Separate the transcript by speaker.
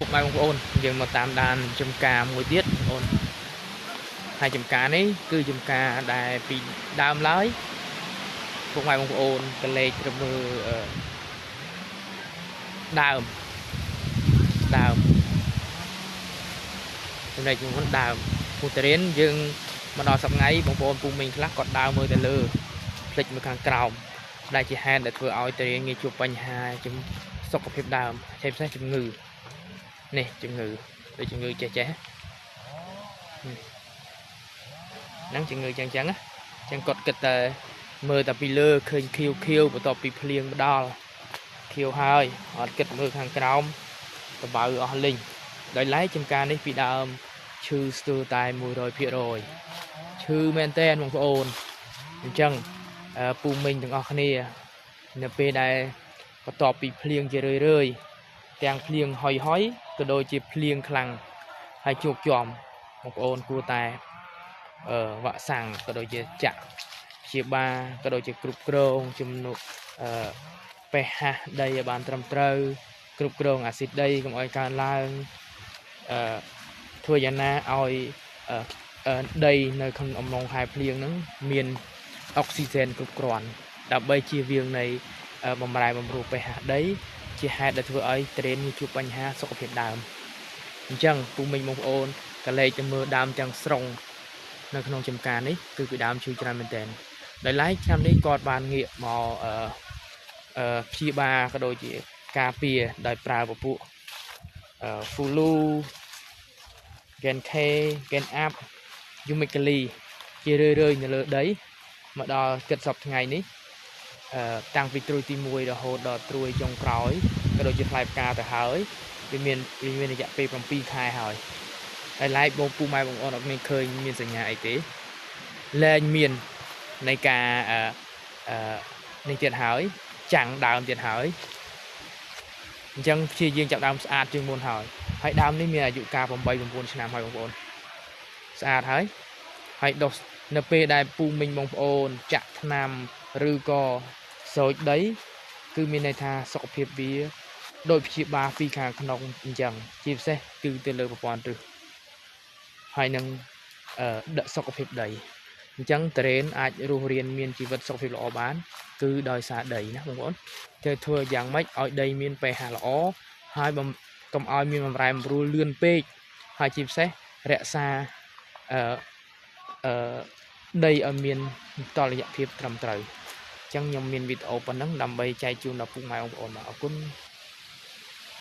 Speaker 1: ពុកម៉ែបងប្អូនយើងមកតាមដានចំការមួយទៀតបងប្អូនហើយចំការនេះគឺចំការដែលពីដើមឡើយពុកម៉ែបងប្អូនកលេចទៅមើលដើមដើមចំណែកមុនដើមពូតរៀនយើងមកដល់សប្ងៃបងប្អូនពូមីងខ្លះគាត់ដើរមើលទៅលើភ្លេចមើលខាងក្រោមដែលជាហេតុដែលធ្វើឲ្យតរៀនងាយជួបបញ្ហាជំសុខភាពដើមជាពិសេសជំងឺនេះជំងឺដូចជំងឺចេះចេះហ្នឹងជំងឺចឹងចឹងណាចឹងគាត់គិតតែមើលតែពីលើឃើញខៀវខៀវបន្ទាប់ពីភ្លៀងមកដល់ខៀវហើយអត់គិតមើលខាងក្រោមតបៅអស់លីងដោយឡែកចំការនេះពីដើមឈឺស្ទើរតែ100%ឈឺមែនតើបងប្អូនអញ្ចឹងពូមីងទាំងអស់គ្នានៅពេលដែលបន្ទាប់ពីភ្លៀងជារឿយរឿយទាំងភ្លៀងហុយហុយក៏ដូចជាភ្លៀងខ្លាំងហើយជោគជាំបងប្អូនគួរតែវ៉ាក់សាំងក៏ដូចជាចាក់ព្យាបាលក៏ដូចជាគ្រប់គ្រងជំនួ pH ដីឲ្យបានត្រឹមត្រូវគ្រប់គ្រងអាស៊ីតដីកុំឲ្យកើនឡើងធ្វើយ៉ាងណាឲ្យដីនៅក្នុងអំឡុងខែភ្លៀងហ្នឹងមានអុកស៊ីហ្សែនគ្រប់គ្រាន់ដើម្បីជៀសវាងនៃបំរែបំរួល pH ដីជាហេតុដែលធ្វើឲ្យត្រេនជួបបញ្ហាសុខភាពដើមអញ្ចឹងពូមីងបងប្អូនកលេចទៅមើលដើមទាំងស្រុងនៅក្នុងចំការនេះគឺពីដើមឈឺច្រើនមែនទែនដោយឡែកឆ្នាំនេះគាត់បានងាកមកព្យាបាលក៏ដូចជាការពារដោយប្រើពពួក Fulu Gen K Gen Up Umicali ជារឿយៗនៅលើដីមកដល់គិតសប្តាហ៍ថ្ងៃនេះតាំងពីត្រួយទី1រហូតដល់ត្រួយចុងក្រោយក៏ដូចជាផ្លែផ្កាទៅហើយវាមានរយៈពេល7ខែហើយហើយឡែកបងពូម៉ែបងប្អូនអត់មានឃើញមានសញ្ញាអីទេលែងមាននៃការនេះទៀតហើយចាំងដើមទៀតហើយអញ្ចឹងព្យាយាមចាប់ដើមស្អាតជាងមុនហើយហើយដើមនេះមានអាយុកាល8 9ឆ្នាំហើយបងប្អូនស្អាតហើយហើយដុសនៅពេលដែលពូមីងបងប្អូនចាក់ថ្នាំឬក៏សោចដីគឺមានន័យថាសុខភាពវាដោយព្យាបាលពីខាងក្នុងអញ្ចឹងជាពិសេសគឺទៅលើប្រព័ន្ធឫសហើយនឹងដកសុខភាពដីអញ្ចឹងតរ៉េនអាចរស់រានមានជីវិតសុខភាពល្អបានគឺដោយសារដីណាបងប្អូនត្រូវធ្វើយ៉ាងម៉េចឲ្យដីមាន pH ល្អហើយកុំឲ្យមានបំរែបំរួលលឿនពេកហើយជាពិសេសរក្សាអឺដីឲ្យមានតុល្យភាពត្រឹមត្រូវអញ្ចឹងខ្ញុំមានវីដេអូប៉ុណ្ណឹងដើម្បីចែកជូនដល់ពុកម៉ែបងប្អូនបាទអរគុណ។